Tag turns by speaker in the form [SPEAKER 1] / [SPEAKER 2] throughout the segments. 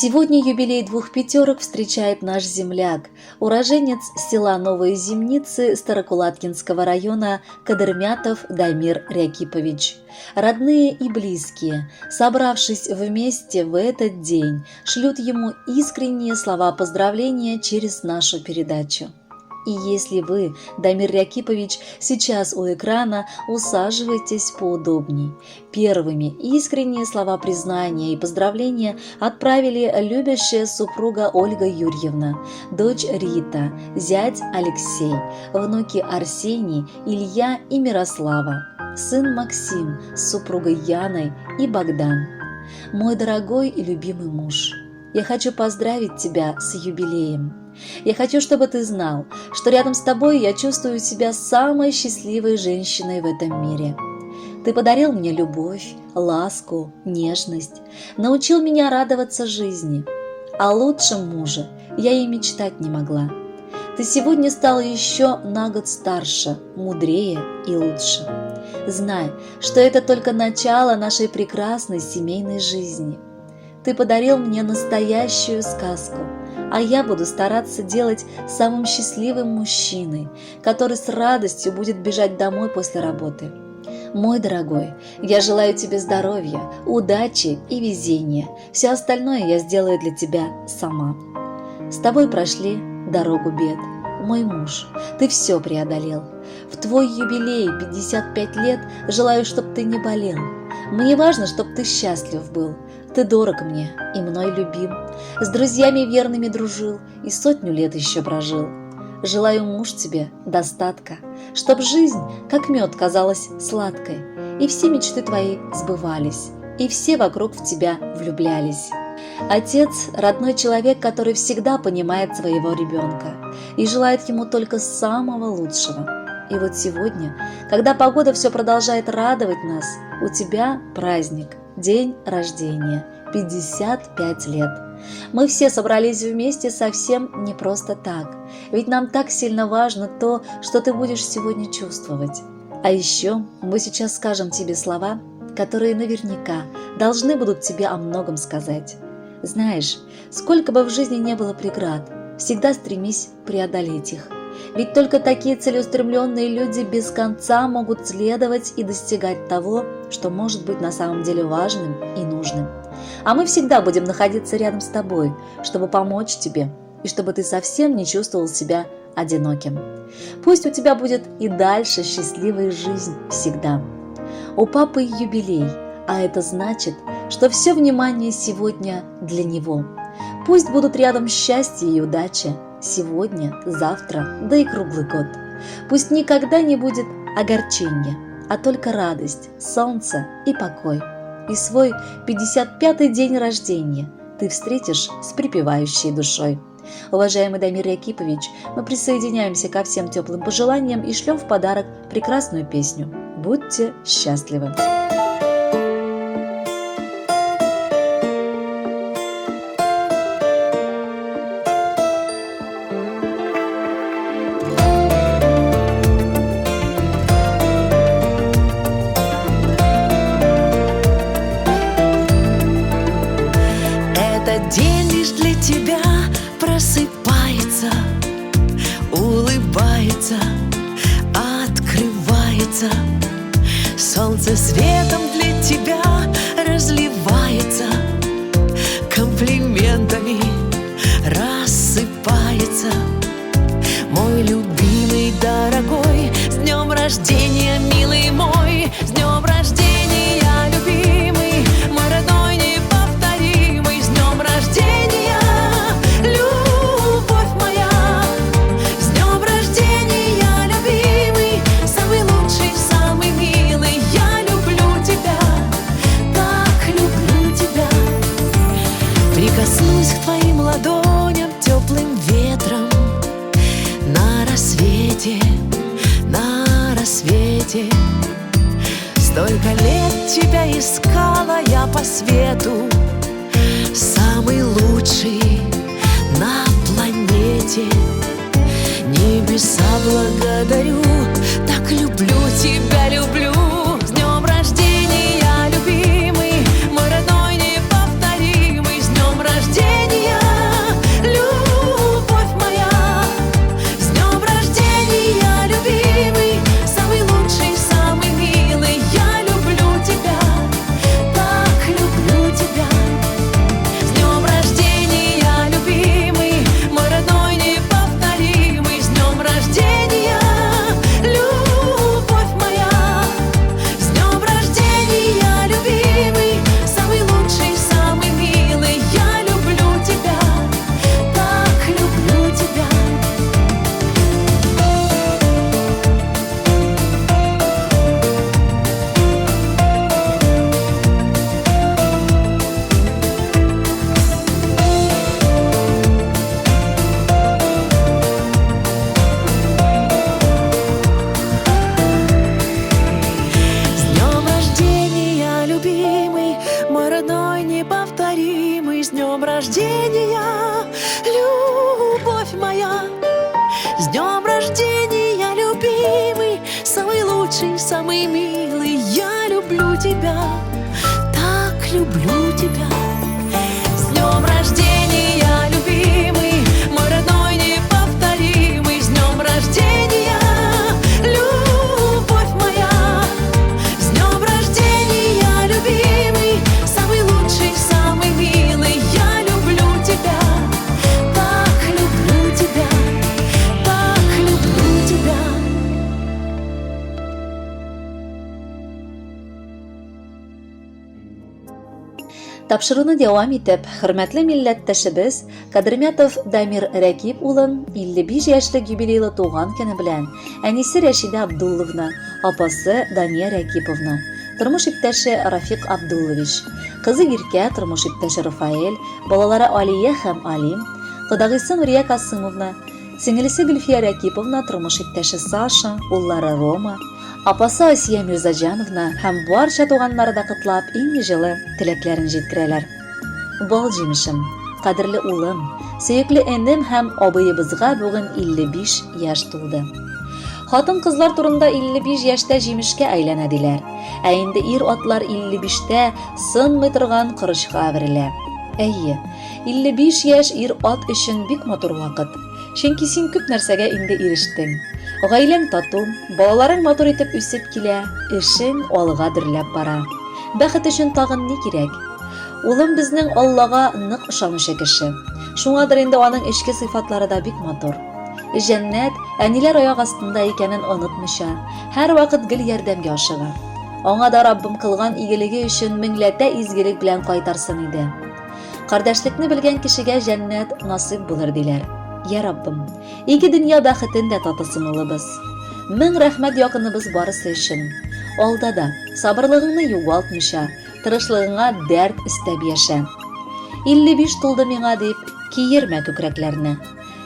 [SPEAKER 1] Сегодня юбилей двух пятерок встречает наш земляк, уроженец села Новые Зимницы Старокулаткинского района Кадырмятов Дамир Рякипович. Родные и близкие, собравшись вместе в этот день, шлют ему искренние слова поздравления через нашу передачу. И если вы, Дамир Рякипович, сейчас у экрана, усаживайтесь поудобней. Первыми искренние слова признания и поздравления отправили любящая супруга Ольга Юрьевна, дочь Рита, зять Алексей, внуки Арсений, Илья и Мирослава, сын Максим с супругой Яной и Богдан. Мой дорогой и любимый муж, я хочу поздравить тебя с юбилеем. Я хочу, чтобы ты знал, что рядом с тобой я чувствую себя самой счастливой женщиной в этом мире. Ты подарил мне любовь, ласку, нежность, научил меня радоваться жизни. О лучшем муже я и мечтать не могла. Ты сегодня стала еще на год старше, мудрее и лучше. Знай, что это только начало нашей прекрасной семейной жизни. Ты подарил мне настоящую сказку, а я буду стараться делать самым счастливым мужчиной, который с радостью будет бежать домой после работы. Мой дорогой, я желаю тебе здоровья, удачи и везения. Все остальное я сделаю для тебя сама. С тобой прошли дорогу бед. Мой муж, ты все преодолел. В твой юбилей 55 лет желаю, чтоб ты не болел. Мне важно, чтоб ты счастлив был. Ты дорог мне и мной любим. С друзьями верными дружил и 100 лет еще прожил. Желаю, муж, тебе достатка, чтоб жизнь, как мед, казалась сладкой, и все мечты твои сбывались, и все вокруг в тебя влюблялись. Отец – родной человек, который всегда понимает своего ребенка и желает ему только самого лучшего. И вот сегодня, когда погода все продолжает радовать нас, у тебя праздник, день рождения, 55 лет. Мы все собрались вместе совсем не просто так, ведь нам так сильно важно то, что ты будешь сегодня чувствовать. А еще мы сейчас скажем тебе слова, которые наверняка должны будут тебе о многом сказать. Знаешь, сколько бы в жизни не было преград, всегда стремись преодолеть их. Ведь только такие целеустремленные люди без конца могут следовать и достигать того, что может быть на самом деле важным и нужным. А мы всегда будем находиться рядом с тобой, чтобы помочь тебе и чтобы ты совсем не чувствовал себя одиноким. Пусть у тебя будет и дальше счастливая жизнь всегда. У папы юбилей, а это значит, что все внимание сегодня для него. Пусть будут рядом счастье и удача сегодня, завтра, да и круглый год. Пусть никогда не будет огорчения, а только радость, солнце и покой. И свой 55-й день рождения ты встретишь с припевающей душой. Уважаемый Дамир Рякипович, мы присоединяемся ко всем теплым пожеланиям и шлем в подарок прекрасную песню. Будьте счастливы!
[SPEAKER 2] Этот день лишь для тебя просыпается, улыбается, открывается. Солнце светом для тебя разливается, комплиментами рассыпается. Мой любимый, дорогой, с днем рождения, милый мой, с днем рождения, любимый, мой родной, неповторимый, с днем рождения, любовь моя, с днем рождения, любимый, самый лучший, самый милый, я люблю тебя, так люблю тебя. Прикоснусь к твоим ладоням теплым ветром на рассвете, на рассвете. Столько лет тебя искала я по свету, самый лучший на планете. Небеса благодарю, так люблю тебя, люблю. С днем рождения, любимый, мой родной, неповторимый, с днем рождения. лучший, самый милый, я люблю тебя, так люблю тебя. С днем рождения, любимый, мой родной неповторимый, с днем рождения, любовь моя. С днем рождения, любимый, самый лучший, самый милый, я люблю тебя, так люблю тебя, так люблю тебя.
[SPEAKER 1] Тапшыруны дәвам итеп, хөрмәтле милләттәшебез Кадермятов Дамир Рәкип улын 55 яшьлек юбилейлы туган көне белән әнисе Рәшидә Абдулловна, апасы Дания Рәкиповна, тормыш иптәше Рафик Абдуллович, кызы Иркә, тормыш иптәше Рафаэль, балалары Алия һәм Алим, кодагыйсы Нурия Касымовна, сеңелесе Гөлфия Рәкиповна, тормыш иптәше Саша, уллары Рома, Апасы Асия Мирзаҗановна һәм барча туганнары да котлап, иң җылы теләкләрен җиткерәләр. Бал җимешем, кадерле улым, сөекле энем һәм абыебызга бүген 55 яшь тулды. Хатын-кызлар турында 55 яшьтә җимешкә әйләнә диләр. Ә инде ир-атлар 55тә сынмый торган корычка әверелә. Әйе, 55 яшь ир-ат өчен бик матур вакыт. Чөнки син күп нәрсәгә инде ирештең. Гаиләң тату, балаларың матур итеп үсеп килә, эшең алга дөрләп бара. Бәхет өчен тагын ни кирәк? Улым безнең Аллага нык ышанучы кеше. Шуңадыр инде аның эчке сыйфатлары да бик матур. Җәннәт әниләр аяк астында икәнен онытмыйча, һәрвакыт гел ярдәмгә ашыга. Аңа да Раббым кылган игелеге өчен меңләтә изгелек белән кайтарсын иде. Кардәшлекне белгән кешегә җәннәт насыйп булыр диләр. Я Раббым, ике дөнья бәхетен дә татысын улыбыз. Мең рәхмәт якыныбыз барысы өчен. Алда да, сабырлыгыңны югалтмыйча, тырышлыгыңа дәрт өстәп яшә. 55 тулды миңа дип, киермә күкрәкләрне.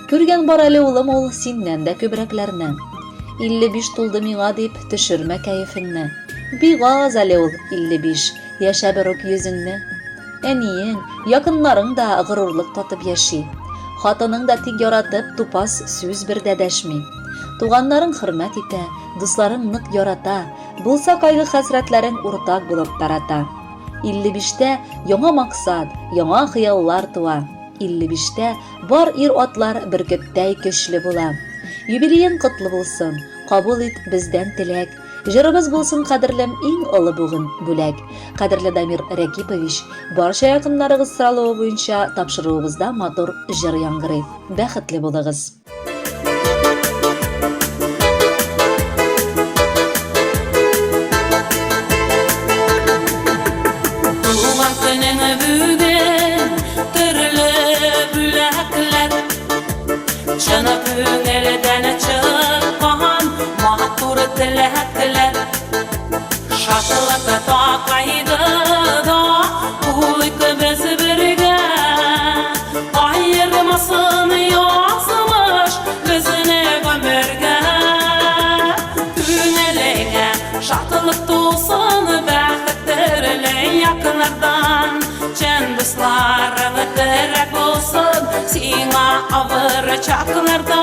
[SPEAKER 1] Күргән бар әле улым ул синнән дә күбрәкләрне. 55 тулды миңа дип, төшермә кәефеңне. Бик аз әле ул 55, яшә бер үк йөзеңне. Әниең, якыннарың да горурлык татып яши. Хатының да тик яратып, тупас сүз бер дә дәшми. Туганнарың хөрмәт итә, дусларың нык ярата, булса кайгы-хәсрәтләрең уртак булып тарата. 55-тә яңа максат, яңа хыяллар туа. 55-тә бар ир-атлар бөркеттәй көчле була. Юбилеең котлы булсын, кабул ит бездән теләк. Җырыбыз булсын, кадерлем, иң олы бүген бүләк. Кадерле Дамир Рәкипович, барча якыннарыгыз соралуы буенча тапшыруыбызда матур җыр яңгырый. Бәхетле булыгыз!
[SPEAKER 2] Туган көнең бүген төрле бүләкләр Чын күңелдән чыккан матур теләкләр Шатлык такайды да булыйк без бергә Аермасын язмыш безне гомергә Күңелеңә шатлык тулсын бәхет төрле яклардан Чын дусларың терәк булсын сиңа авыр чакларда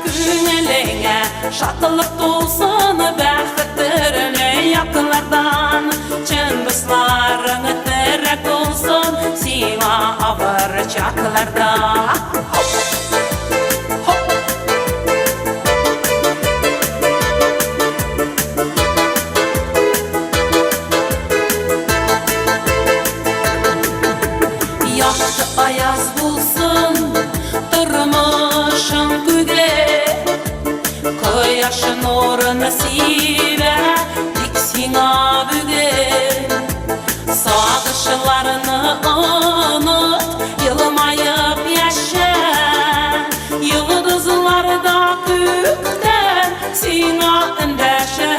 [SPEAKER 2] Күңелеңә шатлык тулсын бәхет төрле яклардан Чын дусларың терәк булсын сиңа авыр чакларда Хоп! Хоп! Якты аяз булсын тормышың күге Кояш нурын сибә тик сиңа бүген Сагышларны оныт, елмаеп яшә Йолдызлар да күктән сиңа эндәшә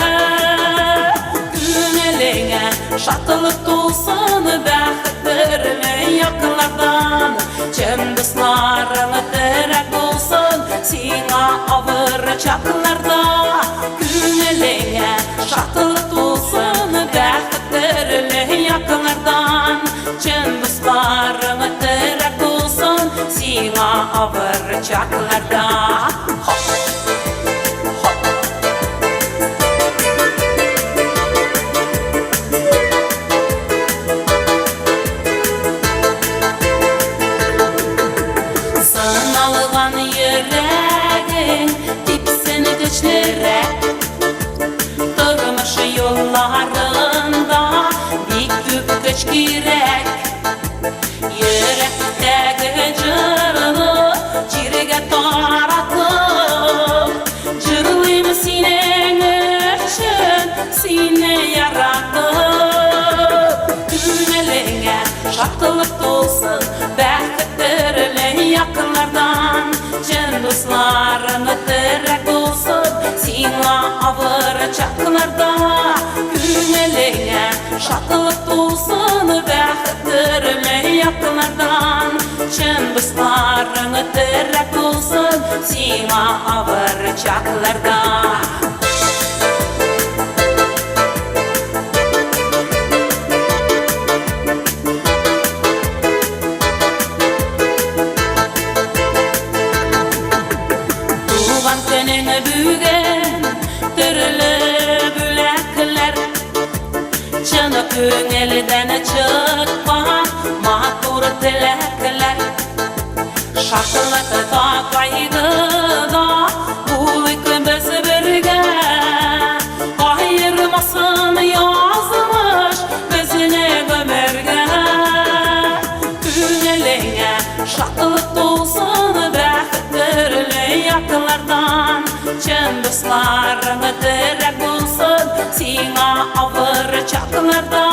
[SPEAKER 2] Күңелеңә шатлык тулсын бәхет төрле яклардан Чын дусларың терәк булсын сиңа авыр чакларда Күңелеңә шатлык тулсын бәхет төрле яклардан Чын дусларың терәк булсын сиңа авыр чакларда Хоп! Хоп! яратып. Күңелеңә шатлык тулсын, бәхет төрле якыннардан. Чын дусларың терәк булсын, сиңа авыр чакларда. Күңелеңә шатлык тулсын, бәхет төрле якыннардан. Чын дусларың терәк булсын, сиңа авыр чакларда. Туган көнең бүген, төрле бүләкләр, чын күңелдән чыккан матур теләкләр. Шатлыкта, кайгыда булыйк без бергә. Аермасын язмыш безне гомергә. Күңелеңә шатлык тулсын, бәхет төрле яклардан. Чын дусларың терәк булсын, сиңа авыр чакларда.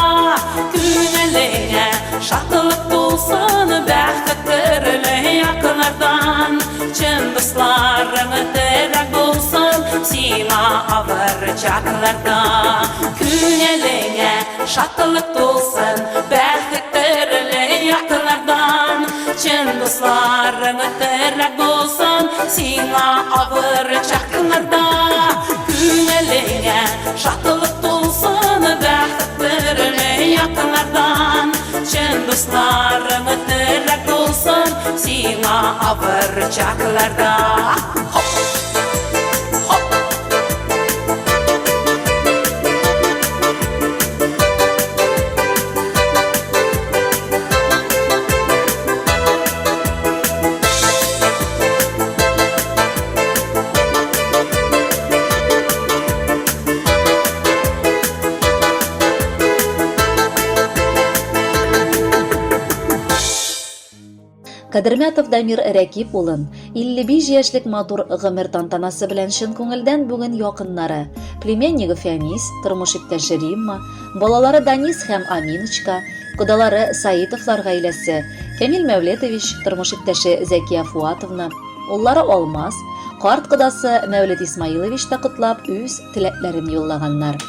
[SPEAKER 2] Күңелеңә шатлык тулсын, бәхет төрле яклардан. Чын дусларың терәк булсын, сиңа авыр чакларда. Күңелеңә шатлык тулсын, бәхет төрле яклардан. Чын дусларың терәк булсын, сиңа авыр чакларда. Күңелеңә шатлык тулсын, бәхет төрле яклардан. Чын дусларың терәк булсын, сиңа авыр чакларда. Хоп! Хоп!
[SPEAKER 1] Кадермәтов Дамир Рәкип улын 55 яшьлек матур гомер тантанасы белән чын күңелдән бүген якыннары, племяннигы Фәнис, тормыш иптәше Римма, балалары Данис һәм Аминочка, кодалары Саитовлар гаиләсе, Кәмил Мәүлетович, тормыш иптәше Зәкия Фуатовна, уллары Алмаз, карт кодасы Мәүлет Исмаилович та котлап үз теләкләрен юллаганнар.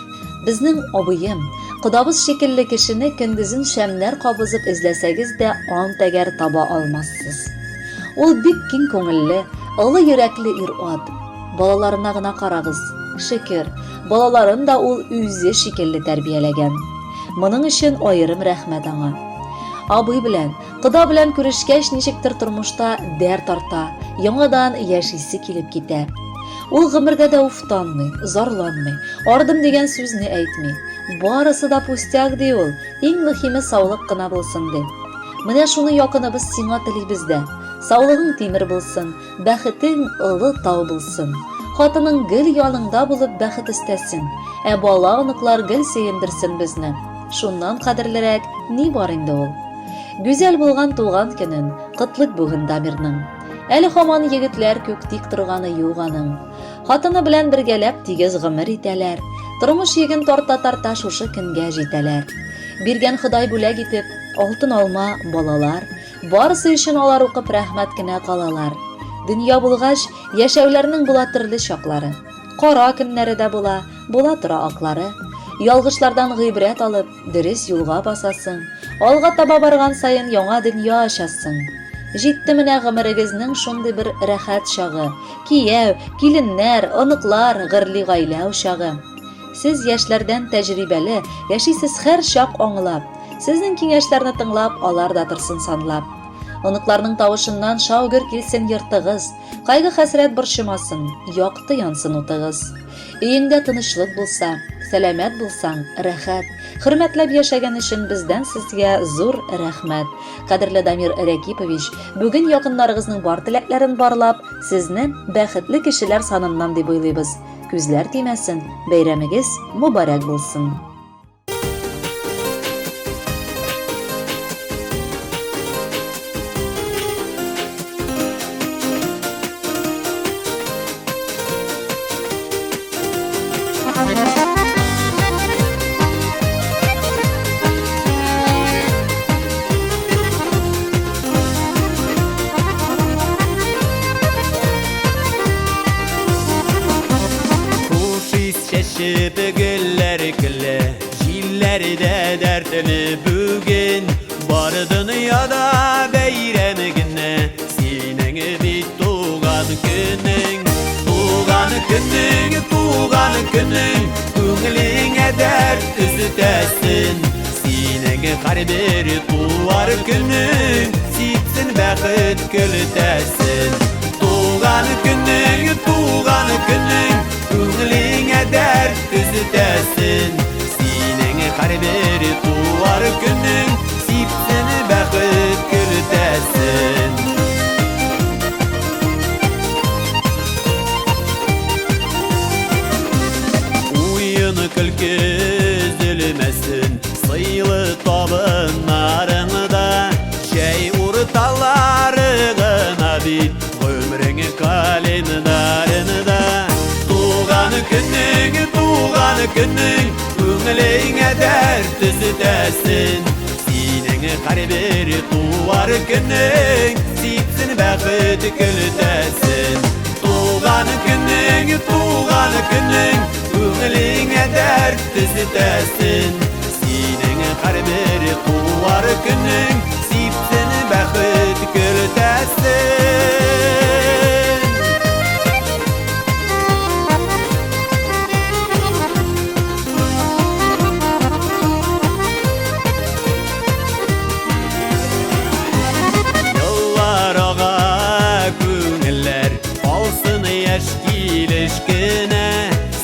[SPEAKER 1] Безнең абыем, кодабыз шикелле кешене көндезен шәмнәр кабызып эзләсәгез дә ан тәгәр таба алмассыз. Ул бик киң күңелле, олы йөрәкле ир-ат. Балаларына гына карагыз. Шөкер, балаларын да ул үзе шикелле тәрбияләгән. Моның өчен аерым рәхмәт аңа. Абый белән, кода белән күрешкәч, ничектер тормышта дәрт арта, яңадан яшисе килеп китә. Ул гомергә дә уфтанмый, зарланмый, ардым дигән сүзне әйтми. Барысы да пустяк, ди ул, иң мөһиме саулык кына булсын, ди. Менә шуны якыныбыз сиңа телибез дә. Саулыгың тимер булсын, бәхетең олы тау булсын. Хатының гел яныңда булып бәхет өстәсен, ә бала-оныклар гел сөендерсен безне. Шуннан кадерлерәк ни бар инде ул? Гүзәл булган туган көнен котлыйк бүген Дамирның. Әле һаман егетләр күк тик торганы юк аның. Хатыны белән бергәләп тигез гомер итәләр. Тормыш йөген тарта-тарта шушы көнгә җитәләр. Биргән Ходай бүләк итеп, алтын алма балалар. Барысы өчен алар укып рәхмәт кенә калалар. Дөнья булгач, яшәүләрнең була төрле чаклары. Кара көннәре дә була, була тора аклары. Ялгышлардан гыйбрәт алып, дөрес юлга басасың. Алга таба барган саен яңа дөнья ачасың. Җитте менә гомерегезнең шундый бер рәхәт чагы. Кияү, киленнәр, оныклар, гырли гаилә учагы. Сез яшьләрдән тәҗрибәле, яшисез һәр чак аңлап. Сезнең киңәшләрне тыңлап, алар да торсын санлап. Оныкларның тавышыннан шау-гөр килсен йортыгыз. Кайгы-хәсрәт борчымасын, якты янсын утыгыз. Өеңдә тынычлык булса, сәламәт булсаң, рәхәт. Хөрмәтләп яшәгән өчен бездән сезгә зур рәхмәт. Кадерле Дамир Рәкипович, бүген якыннарыгызның бар теләкләрен барлап, сезне бәхетле кешеләр саныннан дип уйлыйбыз. Күзләр тимәсен, бәйрәмегез мөбарәк булсын!
[SPEAKER 3] чәчеп гөлләр көлә, Җилләр дә дәртле бүген. Бар дөньяда бәйрәм генә, Синең бит туган көнең. Туган көнең, туган көнең, Күңелеңә дәрт өзетәсен. Синең һәрбер туар көнең, Сипсен бәхет көлтәсен. Туган көнең, туган көнең, Күңелеңә дәрт өзетәсен. Синең һәрбер туар көнең, Сипсен бәхет көлтәсен. Уен көлке өзелмәсен, Сыйлы табыннарыңда, Чәй урталары гына бит, Гомерең календарында. Туган көнең, туган көнең, Күңелеңә дәрт өзетәсен. Синең һәрбер туар көнең, Сипсен бәхет көлтәсен. Туган көнең, туган көнең, Күңелеңә дәрт өзетәсен. Синең һәрбер туар көнең, Сипсен бәхет көлтәсен. Еллар ага, күңелләр алсын яшь килеш кенә.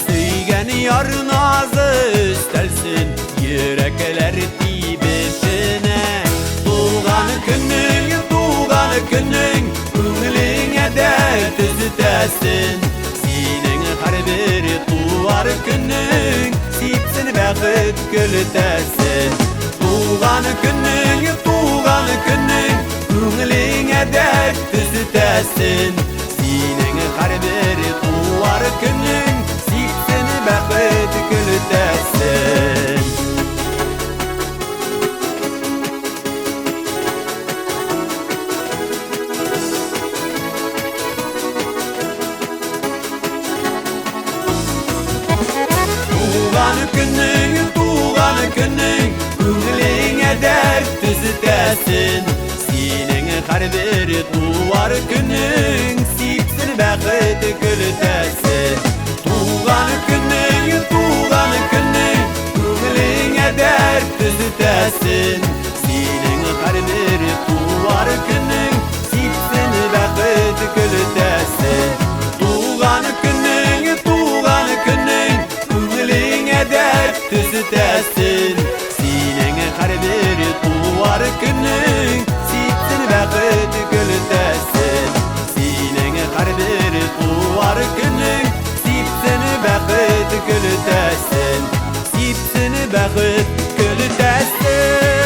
[SPEAKER 3] Сөйгән яр назы өстәлсен йөрәкләр тибешенә. Туган көнең, туган көнең, Күңелеңә дәрт өзетәсен. Синең һәрбер туар көнең, Сипсен бәхет көлтәсен. Туган көнең, туган көнең, Күңелеңә дәрт өзетәсен. Синең һәрбер туар көнең, Сипсен бәхет көлтәсен. Туган көнең, туган көнең, Күңелеңә дәрт өзетәсен. Синең һәрбер туар көнең, Сипсен бәхет көлтәсен. Туган көнең, туган көнең, Күңелеңә дәрт өзетәсен. Синең һәрбер туар көнең, Сипсен бәхет көлтәсен. Туган көнең, туган көнең, Күңелеңә дәрт өзетәсен. Синең һәрбер туар көнең, Сипсен бәхет көлтәсен. Синең һәрбер туар көнең, Сипсен бәхет көлтәсен. Сипсен бәхет көлтәсен.